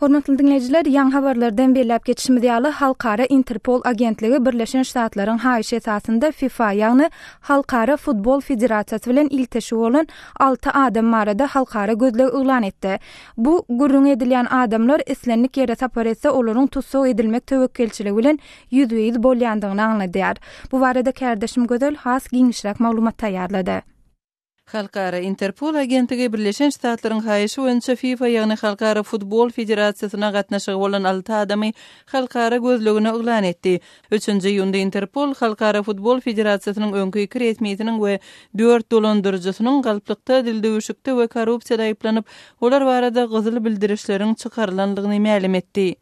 Hormatly diňleýjiler, ýaňy habarlardan belläp geçişimiz ýaly, Halkara Interpol agentligi Birleşen Ştatlaryň haýyşy esasynda FIFA, ýagny Halkara futbol federasiýasy bilen ilteşigi bolan alty adam barada halkara gözleg yglan etdi. Bu gürrüňi edilýän adamlar islendik ýere sapar etse, olaryň tussag edilmek töwekgelçiligi bilen ýüzbe-ýüz bolýandygyny aňladýar. Bu barada kärdeşim Gözel has giňişräk maglumat taýýarlady. Halkara Interpol agentligi Birleşen Ştatlaryň haýyşy boýunça FIFA, ýagny Halkara futbol federasiýasyna gatnaşygy bolan alty adamy halkara gözlegine yglan etdi. Üçünji iýunda Interpol Halkara futbol federasiýasynyň öňki iki resmisiniň we dört dolandyryjysynyň galplykda, dildüwüşikde we korrupsiýada aýyplanyp, olar barada gyzyl bildirişleriň çykarylandygyny mälim etdi.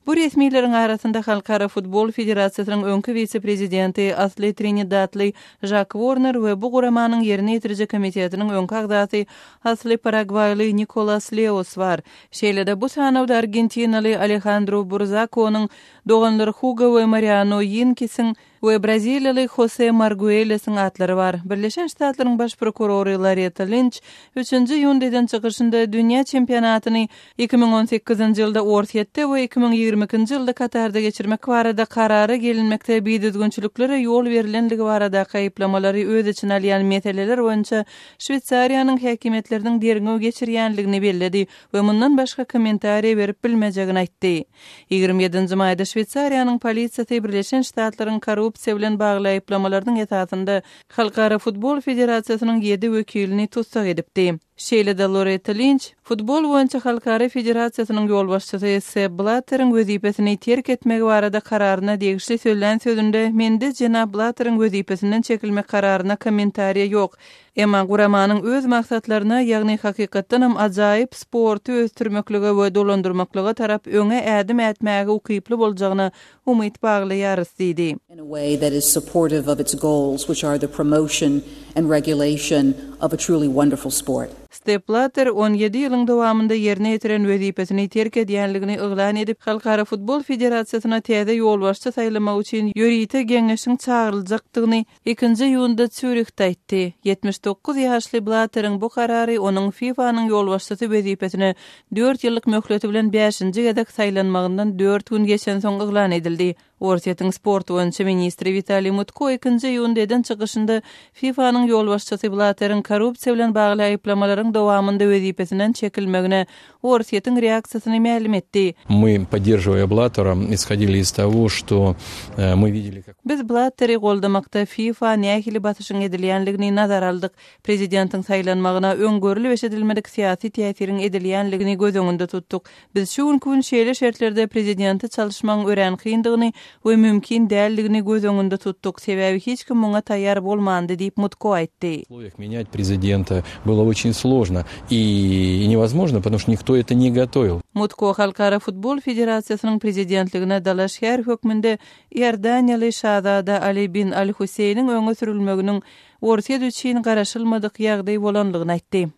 Bu resmileriň arasynda Halkara futbol federasiýasynyň öňki wise-prezidenti, asly trinidadly Žak Warner we bu guramanyň ýerine ýetiriji komitetiniň öňki agzasy, asly paragwaýly Nikolas Leos bar. Şeýle-de bu sanawda argentinaly Alehandro Burzakonyň, doganlar Hugo we Mariano Ýinkisiň we braziliýaly Hose Marguelesiň atlary bar. Birleşen Ştatlaryň Baş prokurory Loretta Linç üçünji iýunda eden çykyşynda dünýä çempionatyny 2018-nji ýylda Orsýetde we 2022-nji ýylda Katarda geçirmek barada karara gelinmekde bidüzgünçiliklere ýol berlenligi baradaky aýyplamalary öz içine alýan meseleler boýunça Şweýsariýanyň häkimiýetleriniň derňew geçirýänligini belledi we mundan başga kommentariýa berip bilmejegini aýtdy. 27 nji maýda Şweýsariýanyň polisiýasy Birleşen Ştatlaryň korrupsiýa bilen bagly aýyplamalarynyň esasynda Halkara futbol federasiýasynyň ýedi wekilini tussag edipdi. Şeýle-de Loretta Linç, Futbol boýunça halkara federasiýasynyň ýolbaşçysy Sepp Blatteriň wezipesini terk etmegi barada kararyna degişli sözlän sözünde, Mende jenap Blatteriň wezipesinden çekilmek kararyna kommentariýa ýok. Emma guramanyň öz maksatlaryna, ýagny hakykatdanam ajaýyp sporty ösdürmeklige we dolandyrmaklyga tarap öňe ädim ätmäge ukyply boljagyna umyt baglaýarys diýdi. in a way that is supportive of its goals, which are the promotion and regulation of a truly wonderful sport. Stepp Blatter 17 ýylyň dowamynda ýerine ýetiren wezipesini terk edýänligini yglan edip, Halkara futbol federasiýasyna täze ýolbaşçy saýlamak üçin ýörite geňeşiň çagyryljakdygyny Ikinji iýunda Sýurihde aýtdy. 79 ýaşly Blatteriň bu karary onuň FIFA-nyň ýolbaşçysy wezipesine dört ýyllyk möhleti bilen bäşinji gezek saýlanmagyndan dört gün geçensoň yglan edildi. Orsýetiň sport boýunça ministri Witaliý Mutko ikinji iýunda eden çykyşynda FIFA-nyň ýolbaşçysy Blatteriň korrupsiýa bilen bagly aýyplamalaryň dowamynda wezipesinden çekilmegine Orsýetiň reaksiýasyny mälim etdi. Мы, поддерживая Blattera, исходили из того, что мы видели, как. Biz Blatteri goldamakda FIFA nähili basyşyň edilýänligini nazara aldyk. Prezidentiň saýlanmagyna öň görlüp-eşidilmedik syýasy täsiriň edilýänligini göz öňünde tutduk. Biz şu günki gün şeýle şertlerde prezidenti çalyşmagyň örän kyndygyny we mümkin däldigini göz öňünde tutduk, sebäbi hiç kim muňa taýýar bolmandy diýip, Mutko aýtdy. Условиях менять prezidenta было очень сложно и невозможно, потому что никто это не готовил. Mutko Halkara futbol federasiýasynyň prezidentligine dalaşgär hökmünde iordaniýaly şazada Ali bin Al-Huseýniň öňe sürülmeginiň Orsýet üçin garaşylmadyk ýagdaý bolandygyny aýtdy.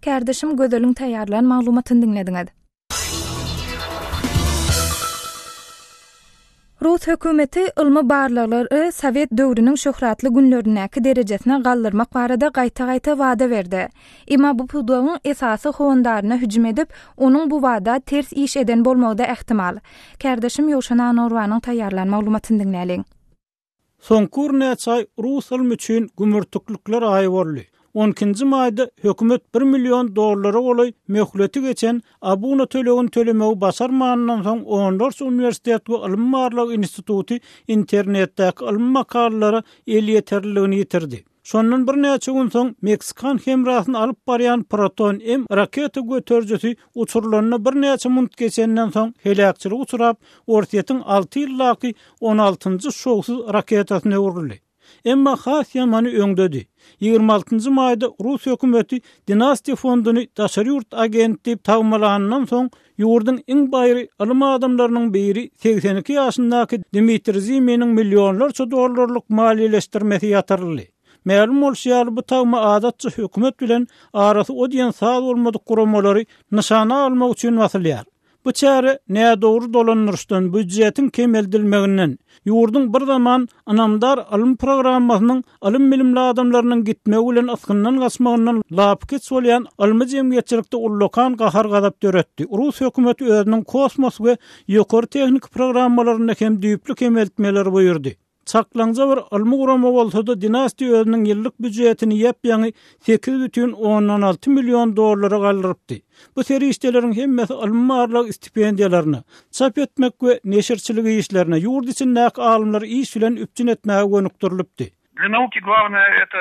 Kärdeşim Gözeliň taýýarlan maglumatyny diňlediňiz. Rus hökümeti ylmy barlaglary sowet döwrüniň şöhratly günlerindäki derejesine galdyrmak barada gaýta-gaýta wada berdi. Emma bu pudagyň esasy howandaryna hüjüm edip, onuň bu wada ters iş eden bolmagy-da ähtimal. Kärdeşim Ýowşan Annagurbanyň taýýarlan maglumatyny diňläliň. Soňky birnäçe aý rus ylmy üçin gümürtiklikler aýy boldy. On ikinji maýda hökümet bir million dollara golaý möhleti geçen abuna tölegini tölemegi başarmanyndan soň onlarça uniwersitet we ylmy-barlag instituty internetdäki ylmy makalalara elýeterliligini ýitirdi. Şondan birnäçe gün soň meksikan hemrasyny alyp barýan Proton-M raketa göterijisi uçurylanyna birnäçe munt geçenden soň heläkçilige uçrap, Orsýetiň alty ýyldaky on altynjy şowsuz raketasyna öwrüldi. Emma has ýamany öňdedi. Ýigrimi altynjy maýda rus hökümeti Dinastiýa fonduny daşary ýurt agenti diýip tagmalanyndan soň, ýurduň iň baýry ylym adamlarynyň biri 82 ýaşyndaky Dmitriý Ziminiň millionlarça dollarlyk maliýeleşdirmesi ýatyryldy. Mälim bolşy ýaly, bu tagma adatça hökümet bilen arasy o diýen saz bolmadyk guramalary nyşana almak üçin basylýar. Bu çäre nädogry dolandyryşdan, býujetiň kemeldilmeginden, ýurduň bir zaman ynamdar ylym programmasynyň ylym-bilimli adamlarynyň gitmegi bilen ysgyndan gaçmagyndan lapykeç bolýan ylmy jemgyýetçilikde ullakan gahar-gazap döretdi. Rus hökümeti özüniň kosmos we ýokary tehniki programmalarynda hem düýpli kemeltmeleri buýurdy. Çaklaňja bir ylmy gurama bolsa-da, dinastiýa özüniň ýyllyk býujetini ýap-ýaňy 8,6 million dollara galdyrypdy. Bu serişdeleriň hemmesi ylmy-barlag stipendiýalaryna, çap etmek we neşirçilik işlerine, ýurt içindäki alymlary iş bilen üpjün etmäge gönükdirilipdi. Для науки главное это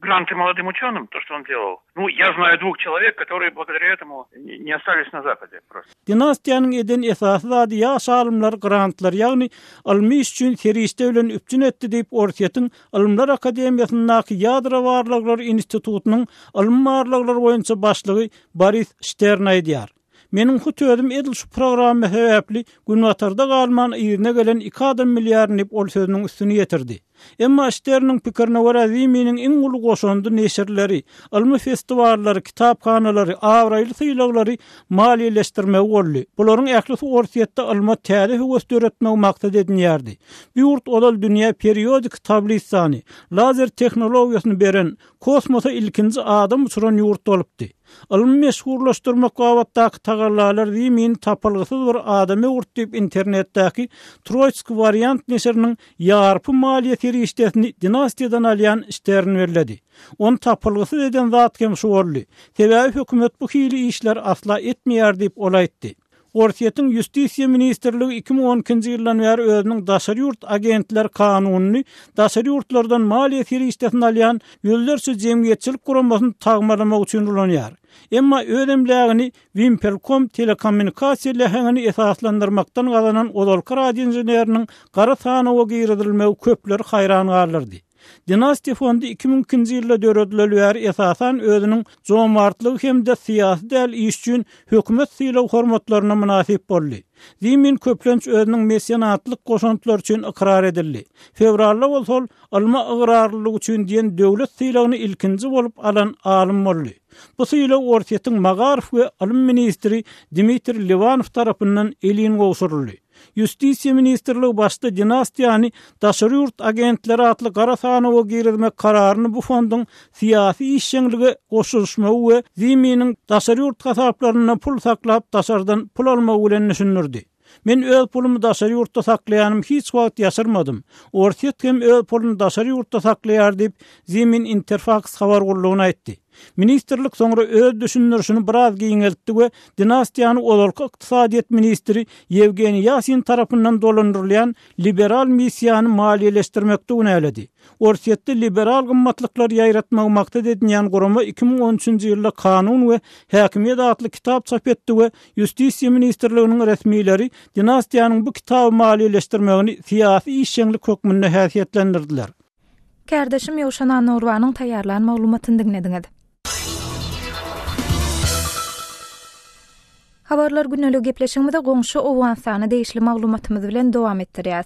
гранты молодым ученым, то, что он делал. Ну, я знаю двух человек, которые благодаря этому не остались на Западе просто. Dinastiýanyň eden esasy zady ýaş alymlary grantlar, ýagny ylmy iş üçin serişde bilen üpjün etdi diýip, Orsýetiň Ylymlar akademiýasyndaky Ýadro barlaglary institutynyň ylmy barlaglar boýunça başlygy Boris Ştern aýdýar. Meniň hut özüm edil şu programma sebäpli Günbatarda galman yzyna gelen iki adam bilýärin diýip, ol sözüniň üstüni ýetirdi. Emma Şterniň pikirine görä, Ziminiň iň uly goşandy neşirleri, ylmy festiwallary, kitaphanalary, abraýly sylaglary maliýeleşdirmegi boldy. Bularyň ählisi Orsýetde ylma täze höwes döretmegi maksat edinýärdi. Bu ýurt ozal dünýä periodik tablissany, lazer tehnologiýasyny beren, kosmosa ilkinji adam uçuran ýurt bolupdy. Ylmy meşhurlaşdyrmak babatdaky tagallalar Zimini tapylgysyz bir adama öwürdi diýip, internetdäki Troitsk wariant neşiriniň ýarpy maliýe serişdesini dinastiýadan alýan Ştern belledi. Ony tapylgysyz eden zat hem şu boldy. Sebäbi hökümet bu hili işleri asla etmeýär diýip, ol aýtdy. Orsýetiň Ýustisiýa ministrligi 2012-nji ýyldan bäri özüniň daşary ýurt agentler kanunyny daşary ýurtlardan maliýe serişdesini alýan ýüzlerçe jemgyýetçilik guramasyny tagmalamak üçin ulanýar. Emma öz emlägini Wimpelkom telekommunikasiýa läheňini esaslandyrmakdan gazanan ozalky radioinženeriniň gara sanawa girizilmegi köpleri haýran galdyrdy. Dinastiýa fondy 2002-nji ýylda döredileli bäri esasan özüniň jomartlygy hem-de syýasy däl iş üçin hökümet sylag-hormatlaryna mynasyp boldy. Zimin köplenç özüniň mesenatlyk goşantlary üçin ykrar edildi. Fewralda bolsa ol Ylma ygrarlylyk üçin diýen döwlet sylagyny ilkinji bolup alan alym boldy. Bu sylag Orsýetiň magaryf we ylym ministri Dmitriý Liwanow tarapyndan elin gowşuryldy. Ýustisiýa ministrligi başda dinastiýany daşary ýurt agentleri atly gara sanawa girizmek kararyny bu fonduň syýasy işjeňlige goşulyşmagy we Ziminiň daşary ýurt hasaplarynda pul saklap daşardan pul almagy bilen düşündirdi. Men öz pulumy daşary ýurtda saklaýanym hiç wagt ýaşyrmadym. Orsýet hem öz puluny daşary ýurtda saklaýar diýip, Zimin Interfaks habar gullugyna aýtdy. Ministrlik soňra öz düşündirişini biraz giňeltdi we dinastiýany ozalky ykdysadyýet ministri Ýewgeniý Ýasin tarapyndan dolandyrylýan liberal missiýany maliýeleşdirmekde günäledi. Orsýetde liberal gymmatlyklary ýaýratmagy maksat edinýän gurama 2013-nji ýylda Kanun we häkimiýet atly kitap çap etdi we Ýustisiýa ministrliginiň resmileri dinastiýanyň bu kitaby maliýeleşdirmegini syýasy işjeňlik hökmünde häsiýetlendirdiler. Kärdeşim Ýowşan Annagurbanyň taýýarlan maglumatyny diňlediňiz. Habarlar gündelik gepleşigimizi goňşy Owganystana degişli maglumatymyz bilen dowam etdirýäs.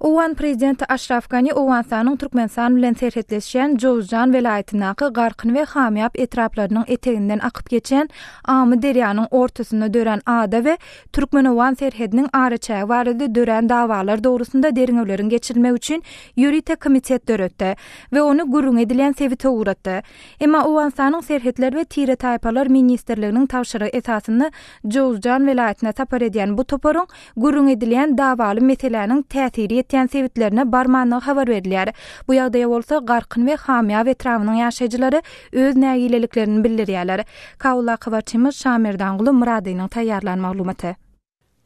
Owgan prezidenti Aşraf Gani Owganystanyň Türkmenistan bilen serhetleşýän Jowzjan welaýatyndaky Garkyn we Hamýap etraplarynyň eteginden akyp geçýän Amy derýanyň ortasynda dörän ada we Türkmen-owgan serhediniň araçägi barada dörän dawalar dogrusynda derňewleriň geçirilmegi üçin ýörite komitet döretdi we ony gürrüňi edilýän sebite ugratdy. Emma Owganystanyň Serhetler we tire-taýpalar ministrliginiň tabşyrygy esasynda Jowzjan welaýatyna sapar edýän bu toparyň gürrüňi edilýän dawaly meseläniň täsiri ýetýän sebitlerine barmandygy habar berilýär. Bu ýagdaýa bolsa Garkyn we Hamýab etrabynyň ýaşaýjylary öz nägileliklerini bildirýärler. Kabuldaky habarçymyz Şamerdanguly Myradynyň taýýarlan maglumaty.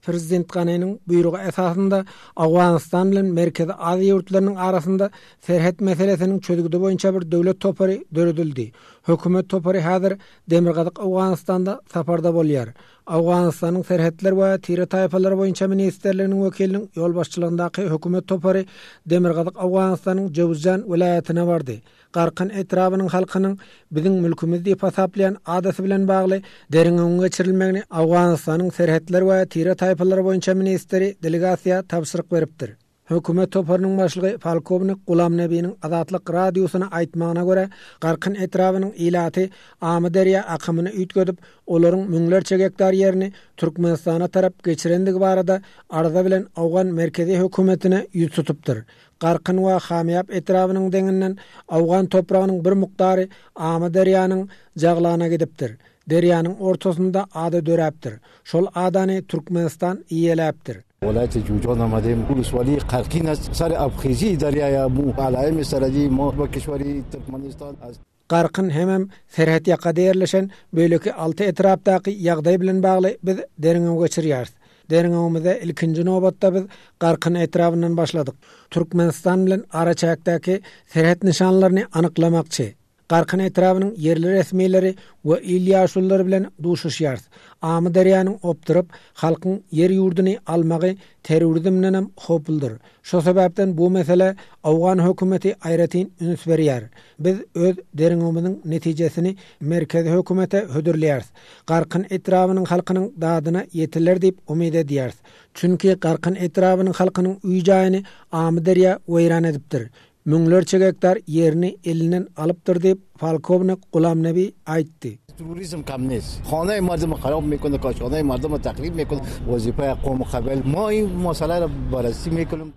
Prezident Ganiniň buýrugy esasynda Owganystan bilen Merkezi Aziýa ýurtlarynyň arasynda serhet meselesiniň çözgüdi boýunça bir döwlet topary döredildi. Hökümet topary häzir Demirgazyk Owganystanda saparda bolýar. Owganystanyň Serhetler we tire-taýpalar boýunça ministrliginiň wekiliniň ýolbaşçylygyndaky hökümet topary Demirgazyk Owganystanyň Jöwüzjan welaýatyna bardy. Garkyn etrabynyň halkynyň biziň mülkümiz diýip hasaplaýan adasy bilen bagly derňewiň geçirilmegini Owganystanyň Serhetler we tire-taýpalar boýunça ministri delegasiýa tabşyryk beripdir. Hökümet toparynyň başlygy polkownik Gulam Nebiniň Azatlyk Radiosyna aýtmagyna görä, Garkyn etrabynyň ilaty Amyderýa akymyny üýtgedip, olaryň müňlerçe gektar ýerini Türkmenistana tarap geçirendigi barada arza bilen owgan merkezi hökümetine ýüz tutupdyr. Garkyn we Hamyýap etrabynyň deňinden owgan topragynyň bir mukdary Amyderýanyň jaglagyna gidipdir. Derýanyň ortasynda ada döräpdir. Şol adany Türkmenistan eýeläpdir. ولایت جوجان آمدیم ولسوالی قرقین است سر آبخیزی دریای مو علائم سرحدی ما با کشور ترکمنستان است. Garkyn hemem serhetýakada ýerleşen beýleki alty etrapdaky ýagdaý bilen bagly biz derňew geçirýäris. Derňewimize ilkinji nobatda biz Garkyn etrabyndan başladyk. Türkmenistan bilen araçäkdäki serhet nyşanlaryny anyklamakçy. Garkyn etrabynyň ýerli resmileri we il ýaşululary bilen duşuşýarys. Amyderýanyň opduryp, halkyň ýer-ýurduny almagy terrorizmdenem howpludyr. Şo sebäpden bu meselä owgan hökümeti aýratyn üns berýär. Biz öz derňewimiziň netijesini merkezi hökümete hödürleýäris. Garkyn etrabynyň halkynyň dadyna ýetiler diýip umyt edýäris. Çünki Garkyn etrabynyň halkynyň öý-jaýyny Amyderýa weýran edipdir. Müňlerçe gektar ýerini elinden alypdyr diýip, polkownik Gulam Nebi aýtdy. Terrorizm kam nest. Hanaý mardum harap mekone, kaşhanaý mardum tahrib mekone, wazipa aqwam qabail. Ma in masala ra barrasi mekonim.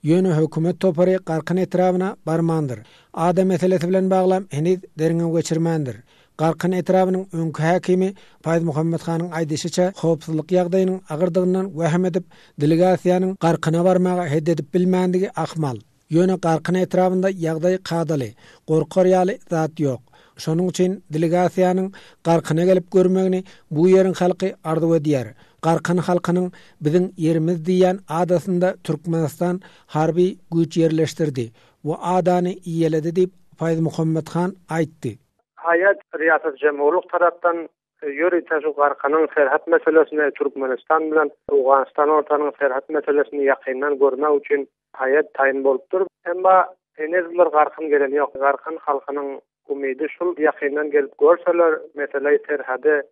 Ýöne hökümet topary Garkyn etrabyna barmandyr. Ada meselesi bilen baglam heniz derňew geçirmändir. Garkyn etrabynyň öňki häkimi Paýzmuhammet hanyň aýdyşyça, howpsuzlyk ýagdaýynyň agyrdygyndan wehm edip, delegasiýanyň Garkyna barmaga het edip bilmändigi ahmal. Ýöne Garkyn etrabynda ýagdaý kadaly, gorkar ýaly zat ýok. Şonuň üçin delegasiýanyň Garkyna gelip görmegini bu ýeriň halky arzuw edýär. Garkyn halkynyň biziň ýerimiz diýýän adasynda Türkmenistan harby güýç ýerleşdirdi we adany eýeledi diýip, Faýzmuhammet han aýtdy. Haýat Riýasat Jemhurlyk tarapdan Ýörite şu Garkanyň serhet meselesini Türkmenistan bilen Owganystan ortanyň serhet meselesini ýakyndan görmek üçin haýat taýyn bolupdyr. Emma heniz bular Garkyn gelen ýok. Garkyn halkynyň umydy şul ýakyndan gelip görseler meseleý serhedi.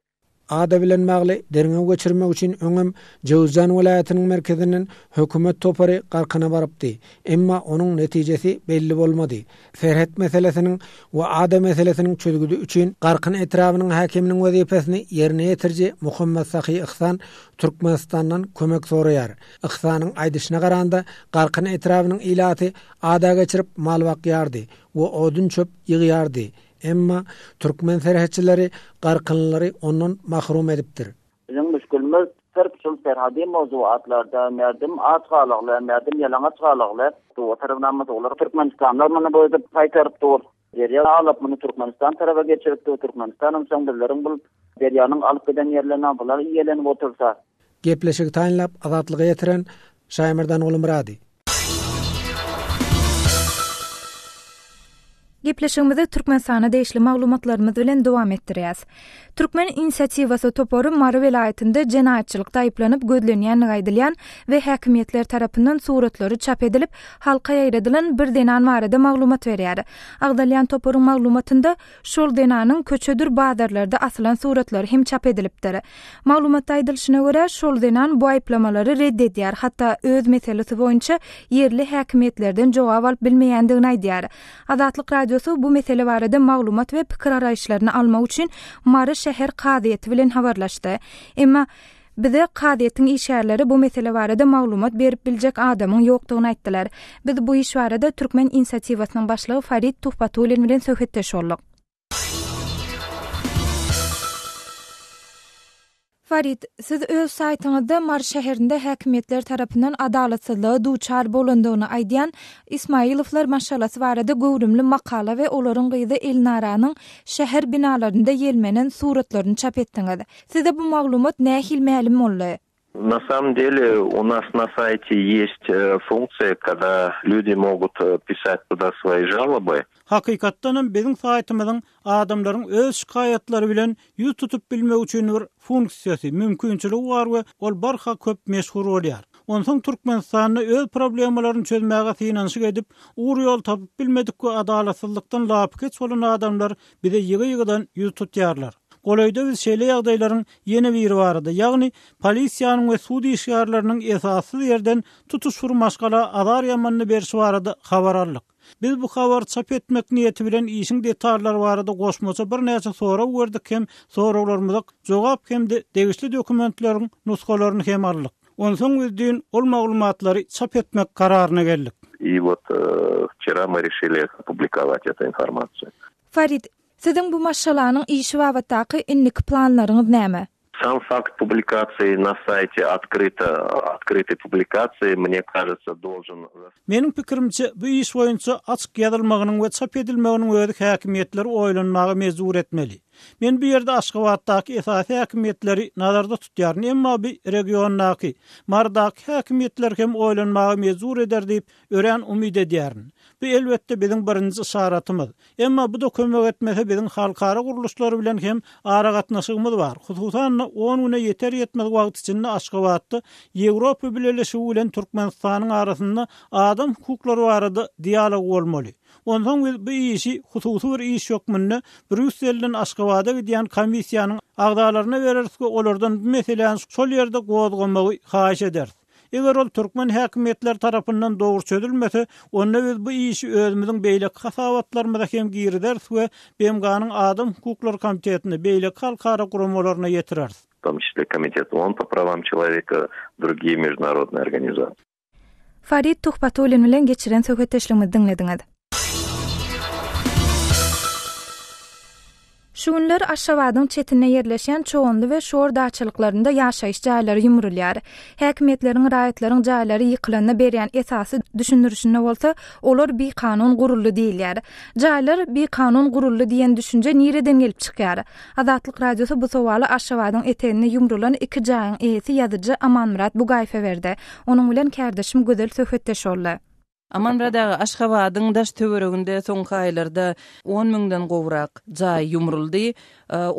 Ada bilen bagly derňew geçirmek üçin öňem Jöwüzjan welaýatynyň merkezinden hökümet topary Garkyna barypdy. Emma onuň netijesi belli bolmady. Serhet meselesiniň we ada meselesiniň çözgüdi üçin Garkyn etrabynyň häkiminiň wezipesini ýerine ýetiriji Muhammet Sahy Yhsan Türkmenistandan kömek soraýar. Yhsanyň aýdyşyna garanda, Garkyn etrabynyň ilaty ada geçirip mal bakýardy we odun-çöp ýygýardy. Emma türkmen serhetçileri garkynlylary ondan mahrum edipdir. Biziň müşgilimiz syrf şul serhadi mowzuatlarda merdim aç galagly, merdim ýalaňaç galagly. Doga tarabynam olar Türkmenistanlar muny boýdup gaýtaryp dur. Derýa alyp muny Türkmenistan taraba geçirip dur. Türkmenistanam soň bizleriň bul derýanyň alyp giden ýerlerini bular iýelenip otursa. Gepleşigi taýynlap Azatlyga ýetiren Şaýmerdan Gulumyrady. Gepleşigimizi Türkmenistana degişli maglumatlarymyz bilen dowam etdirýäs. Türkmen inisiatiwasy topary Mary welaýatynda jenaýatçylykda aýyplanyp gözlenýändigi aýdylýan we häkimiýetler tarapyndan suratlary çap edilip, halka ýaýradylan bir zenan barada maglumat berýär. Agzalýan toparyň maglumatynda Şol zenanyň köçedir bazarlarda asylan suratlary hem çap edilipdir. Maglumatda aýdylyşyna görä, şol zenan bu aýyplamalary ret edýär, hatda öz meselesi boýunça ýerli häkimiýetlerden jogap alyp bilmeýändigini aýdýar. Azatlyk Radiosy bu mesele barada maglumat we pikir-garaýyşlaryny almak üçin Mary şäher kazyýeti bilen habarlaşdy. Emma, bize kazyýetiň işgärleri bu mesele barada maglumat berip biljek adamyň ýokdugyny aýtdylar. Biz bu iş barada Türkmen inisiatiwasynyň başlygy Farid Tuhbatullin bilen söhbetdeş bolduk. Farid, siz öz saýtyňyzda Mary şäherinde häkimiýetler tarapyndan adalatsyzlyga duçar bolandygyny aýdýan Ismailowlar maşgalasy barada göwrümli makala we olaryň gyzy Elnaranyň şäher binalarynda ýelmenen suratlaryny çap etdiňiz. Size bu maglumat nähili mälim boldy? Na samom dele u nas na saýte ýest funksiýa, kada lýudi mogut pisat tuda svoýi žaloby. Hakykatdanam biziň saýtymyzyň adamlaryň öz şikaýatlary bilen ýüz tutup bilmegi üçin bir funksiýasy, mümkinçiligi bar we ol barha köp meşhur bolýar. Onsoň Türkmenistanda öz problemalaryny çözmäge synanyşyk edip, ugur-ýol tapyp bilmedik we adalatsyzlykdan lapykeç bolan adamlar bize ýygy-ýygydan ýüz tutýarlar. Golaýda biz şeýle ýagdaýlaryň ýene biri barada, ýagny polisiýanyň we sud işgärleriniň esassyz ýerden tutuş bir maşgala azar ýamanyny berşi barada habar aldyk. Biz bu habary çap etmek niýeti bilen işiň detallary barada goşmaça birnäçe sorag berdik hem soraglarymyza jogap hem-de degişli dokumentleriň nusgalaryny hem aldyk. Onsoň biz düýn ol maglumatlary çap etmek kararyna geldik. I wot wçera my reşili opublikować etu informasiýu. Farid, siziň bu maşgalanyň işi babatdaky indiki planlaryňyz näme? Sam fakt publikasiýi na saýte otkryto otkrytoý publikasiýi, mne kažется, dolžen. Meniň pikirimçe, bu iş boýunça açyk ýazylmagynyň we çap edilmeginiň özi häkimiýetleri oýlanmaga mejbur etmeli. Men bu ýerde Aşgabatdaky esasy häkimiýetleri nazarda tutýaryn, emma bu regiondaky, Marydaky häkimiýetleri hem oýlanmaga mejbur eder diýip, örän umyt edýärin. Bu, elbetde, biziň birinji yşaratymyz. Emma bu-da kömek etmese biziň halkara gurluşlary bilen hem aragatnaşygymyz bar. Hususan-da, on güne ýeter-ýetmez wagt içinde Aşgabatda Ýewropa Bileleşigi bilen Türkmenistanyň arasynda adam hukuklary barada dialog bolmaly. Onsoň biz bu işi hususy bir iş hökmünde Brýusselden Aşgabada gidýän komissiýanyň agzalaryna bereris we olardan bu meseläni şol ýerde gozgamagy haýyş ederis. Eger ol türkmen häkimiýetleri tarapyndan dogry çözülmese, onda biz bu işi özümiziň beýleki hasabatlarymyza hem girizeris we BMG-niň Adam hukuklary komitetine, beýleki halkara guramalaryna ýetireris. W tom çisle Komitet OON po prawam çeloweka, drugiye mejdunarodnyye organizasiýa. Farid Tuhbatullin bilen geçiren söhbetdeşligimizi diňlediňiz. Şu günler Aşgabadyň çetinde ýerleşýän Çoganly we Şor daçalyklarynda ýaşaýyş jaýlary ýumrulýar. Häkimiýetleriň raýatlaryň jaýlary ýykylanda berýän esasy düşündirişinde bolsa, olar bikanun guruldy diýilýär. Jaýlar bikanun guruldy diýen düşünje nireden gelip çykýar? Azatlyk Radiosy bu sowaly Aşgabadyň eteginde ýumrulan iki jaýyň eýesi ýazyjy Amanmyrat Bugaýewe berdi. Onuň bilen kärdeşim Gözel söhbetdeş boldy. Amanmyrat aga, Aşgabadyň daş-töwereginde soňky aýlarda on müňden gowrak jaý ýumruldy.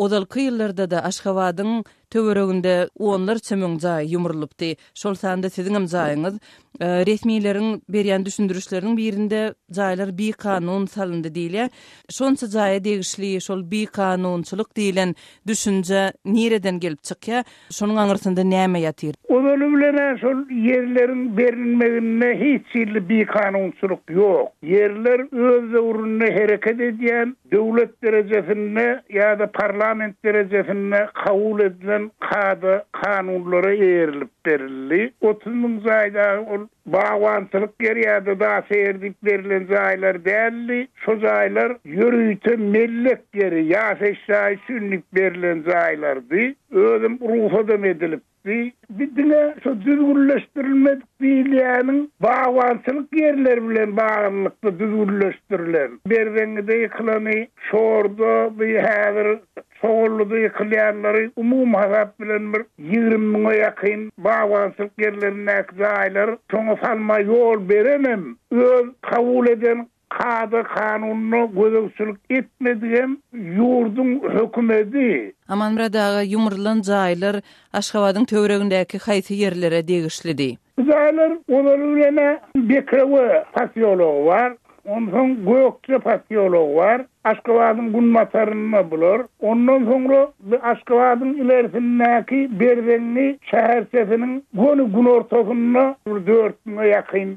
Ozalky ýyllarda-da Aşgabadyň töwereginde onlarça müň jaý ýumrulypdy. Şol sanda siziňem jaýyňyz. Resmileriň berýän düşündirişleriniň birinde jaýlar bikanun salyndy diýilýär. Şonça jaýa degişli şol bikanunçylyk diýlen düşünje nireden gelip çykýar? Şonuň aňyrsynda näme ýatyr? Ozaly bilen-ä şol ýerleriň berilmeginde hiç hili bikanunçylyk ýok. Ýerler öz döwründe hereket edýän döwlet derejesinde ýa-da parlament derejesinde kabul edilen kada-kanunlara eýerilip berildi. 30 müň jaý dagy ol Bagbançylyk ýeri ýa-da daşa ýer diýip berlen jaýlar däldi. Şo jaýlar ýörite mellek ýeri, ýaşaýyş jaýy üçin diýip berlen jaýlardy. Özem rugsadam edilipdi. Bi diňe şo düzgünleşdirilmedik diýilýäniň bagbançylyk ýerleri bilen baglylykda düzgünleşdirilen. Berzeňňide ýykylany, Şorda, bi häzir Çoganlyda ýykylýanlary umumy hasap bilen bir 20 müňe ýakyn bagbançylyk ýerlerindäki jaýlar şoňa salma ýol berenem, öz kabul eden kada-kanunyna gözegçilik etmedigem ýurduň hökümedi. Amanmyrat aga, ýumrulan jaýlar Aşgabadyň töweregindäki haýsy ýerlere degişlidi? Bu jaýlar ozaly bilen-ä Bekrewe posýology bar, onsoň Gökje posýology bar, Aşgabadyň günbatarynda bular. Ondan soňra bu Aşgabadyň ilersindäki Berzeňňi şäherçesiniň göni günortasynda bir 4000-e ýakyn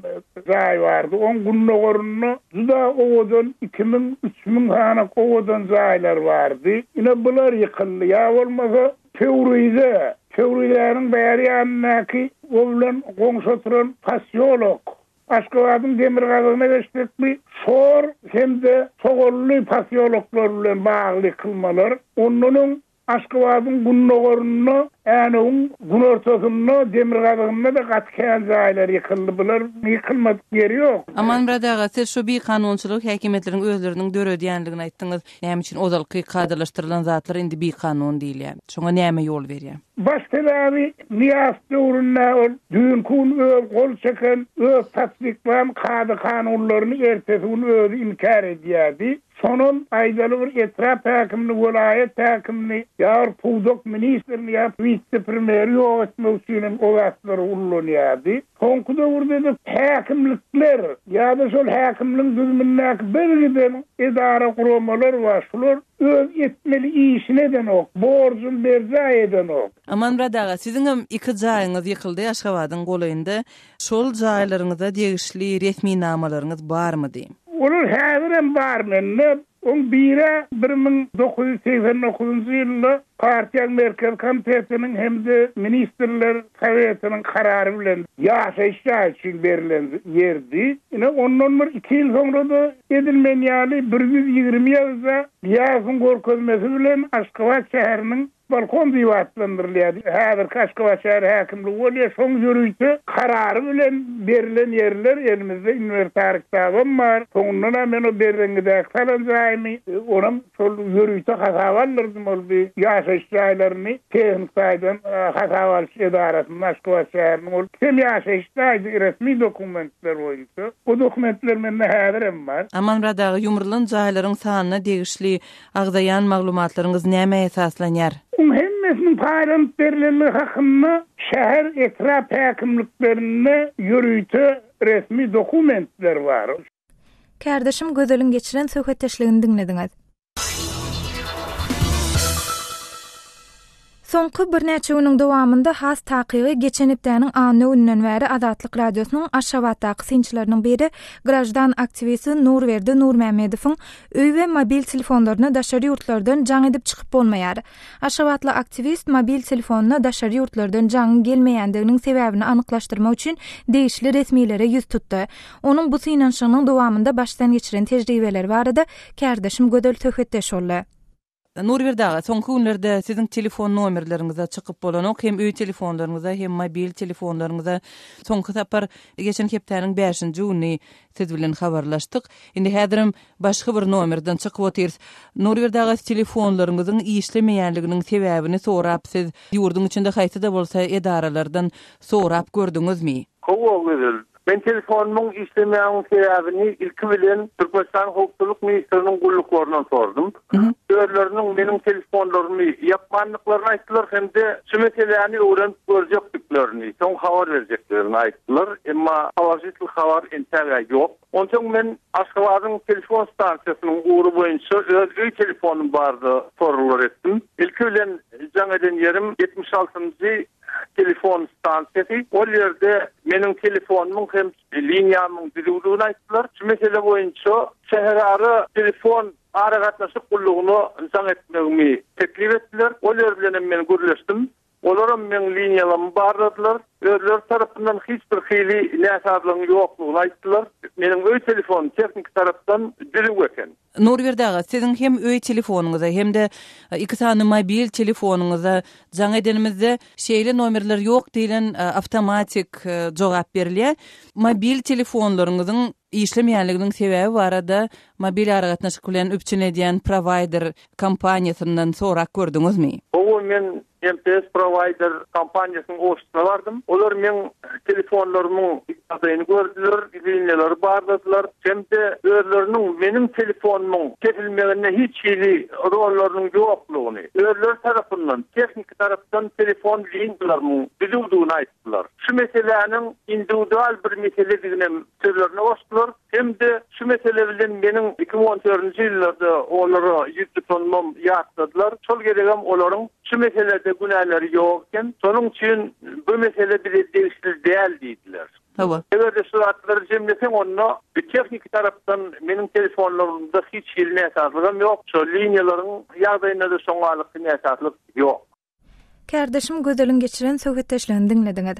jaý bardy. Oň gündogarynda juda owadan 2000, 3000 sany owadan jaýlar bardy. Ine bular ýykyldy. Ýa bolmasa Pöwrize, Pöwrizäniň bäri ýanyndaky o bilen goňşy oturan posýolok. Aşgabadyň demirgazygyna geçsekmi, Şor hem-de Sogally posýoloklar bilen bagly ýykylmalar. Ondan öň Aşgabadyň gündogarynda, Änewiň günortasynda, demirgazygynda-da gaty kän jaýlar ýykyldy. Bular ýykylmadyk ýeri ýok. Amanmyrat aga, siz şu bikanunçylygy häkimiýetleriň özleriniň döredýänligini aýtdyňyz. Näme üçin ozalky kadalaşdyrylan zatlar indi bikanun diýilýär? Şoňa näme ýol berýär? Baş sebäbi Nyýazow döwründe ol düýnki gün öz gol çeken, öz tassyklan kada-kanunlaryny ertesi gün özi inkär edýärdi. Şonam aýdaly bir etrap häkimini, welaýat häkimini ýa bir pudak ministrini ýa wise-premýeri ýok etmek üçinem o zatlary ullanýardy. Soňky döwürde-de häkimlikler ýa-da şol häkimligiň düzümindäki birgiden edara-guramalar bar, şular öz etmeli işini edenok, borjuny berjaý edenok. Amanmyrat aga, siziňem iki jaýyňyz ýykyldy Aşgabadyň golaýynda. Şol jaýlaryňyza degişli resminamalaryňyz barmydy? Olar häzirem bar mende. Oň biri 1989-njy ýylda partiýaň Merkezi Komitetiniň hem-de Ministrler Sowetiniň karary bilen ýaşaýyş jaýy üçin berlen ýerdi. Ine, ondan bir iki ýyl soňra-da edil men ýaly 120 ýazyja Nyýazowyň görkezmesi bilen Aşgabat şäheriniň Balkon diýip atlandyrylýar. Häzirki Aşgabat şäher häkimligi bolýar. Şoň ýörite karary bilen berlen ýerler elimizde inwertar kitabam bar. Soňundan-a men o Berzeňňidäki salan jaýymy, onam şol ýörite hasaba aldyrdym. Ol bir ýaşaýyş jaýlaryny tehniki taýdan hasaba alyş edarasynda Aşgabat şäheriniň ol hem ýaşaýyş jaýdy resmi dokumentler boýunça. O dokumentler mende häzirem bar. Amanmyrat aga, ýumrulan jaýlaryň sanyna degişli Agzaýan maglumatlaryňyz nämä esaslanýar? Oň hemmesiniň paýlanyp berlenligi hakynda şäher, etrap häkimliklerinde ýörite resmi dokumentler bar. Kärdeşim Gözeliň geçiren söhbetdeşligini diňlediňiz. Soňky birnäçe günüň dowamynda, has takygy, geçen hepdäniň anna gününden bäri Azatlyk Radiosynyň Aşgabatdaky synçylarynyň biri, graždan aktiwisti Nurberdi Nurmämmedowyň öý we mobil telefonlaryna daşary ýurtlardan jaň edip çykyp bolmaýar. Aşgabatly aktiwist mobil telefonyna daşary ýurtlardan jaňyň gelmeýändiginiň sebäbini anyklaşdyrmak üçin degişli resmilere ýüz tutdy. Onuň bu synanyşygynyň dowamynda başdan geçiren tejribeleri barada kärdeşim Gözel söhbetdeş boldy. Nurberdi aga, soňky günlerde siziň telefon nomerleriňize çykyp bolanok, hem öý telefonlaryňyza, hem mobil telefonlaryňyza. Soňky sapar geçen hepdäniň bäşinji güni siz bilen habarlaşdyk. Indi häzirem başga bir nomerden çykyp otyrys. Nurberdi aga, telefonlaryňyzyň işlemeýänliginiň sebäbini sorap siz ýurduň içinde haýsy-da bolsa edaralardan sorap gördüňizmi? Hawa, Gözel. Men telefonymyň işlemeýäniniň sebäbini ilki bilen Türkmenistanyň Howpsuzlyk ministriniň gulluklaryndan soradym. Özleriniň meniň telefonlarymy ýapmandyklaryny aýtdylar hem-de şu meseläni öwrenip görjekdiklerini, soň habar berjeklerini aýtdylar. Emma položitel habar entäg-ä ýok. Onsoň men Aşgabadyň telefon stansiýasynyň ugry boýunça öz öý telefonym barada soraglar etdim. Ilki bilen jaň eden ýerim 76-njy telefon stansiýasy. Ol ýerde meniň telefonymyň hem liniýamyň düzüwligini aýtdylar. Şu mesele boýunça şäherara telefon aragatnaşyk gullugyna jaň etmegimi teklip etdiler. Ol ýer bilenem men gürleşdim. Olaram meň liniýalammy barladylar. Özleri tarapyndan hiç bir hili näsazlygyň ýoklugyny aýtdylar. Meniň öý telefonym tehniki tarapdan düzüw eken. Nurberdi aga, siziň hem öý telefonyňyza, hem-de iki sany mobil telefonyňyza jaň edenimizde, şeýle nomerler ýok diýlen awtomatik jogap berilýär. Mobil telefonlaryňyzyň işlemeýänliginiň sebäbi barada mobil aragatnaşyk bilen üpjün edýän prowaýder kompaniýasyndan sorap gördüňizmi? Hawa, men MTS prowaýder kompaniýasynyň ofisine bardym. Olar meň telefonlarymyň ýagdaýyny gördüler, liniýalary barladylar hem-de özleriniň meniň telefonymyň kesilmeginde hiç hili rollarynyň ýoklugyny, özleri tarapyndan tehniki tarapdan telefon liniýalarymyň düzüwdigini aýtdylar. Şu meseläniň indiwidual bir meselediginem sözlerine goşdular hem-de şu mesele bilen meniň 2014-nji ýyllarda olara ýüz tutanymam ýatladylar. Şol gezegem olaryň şu meselede günäleri ýok eken, şonuň üçin bu mesele bize degişli däl diýdiler. Hawa. Eger-de şu zatlary jemleseň onda bir tehniki tarapdan meniň telefonlarymda hiç hili näsazlygam ýok, şo liniýalaryň ýagdaýynda-da şoňalykly näsazlyk ýok. Kärdeşim Gözeliň geçiren söhbetdeşligini diňlediňiz.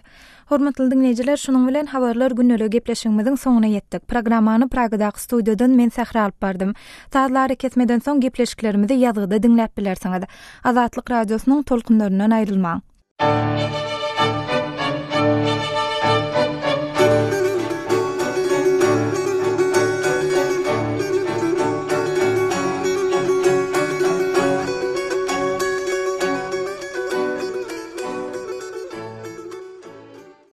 Hormatly diňleýjiler, şunuň bilen Habarlar gündeliği gepleşigimiziň soňuna ýetdik. Programmany Pragadaky studiýadan men Sähra alyp bardym. Sazly arakesmeden soň gepleşiklerimizi ýazgyda diňläp bilersiňiz. Azatlyk Radiosynyň tolkunlaryndan aýrylmaň.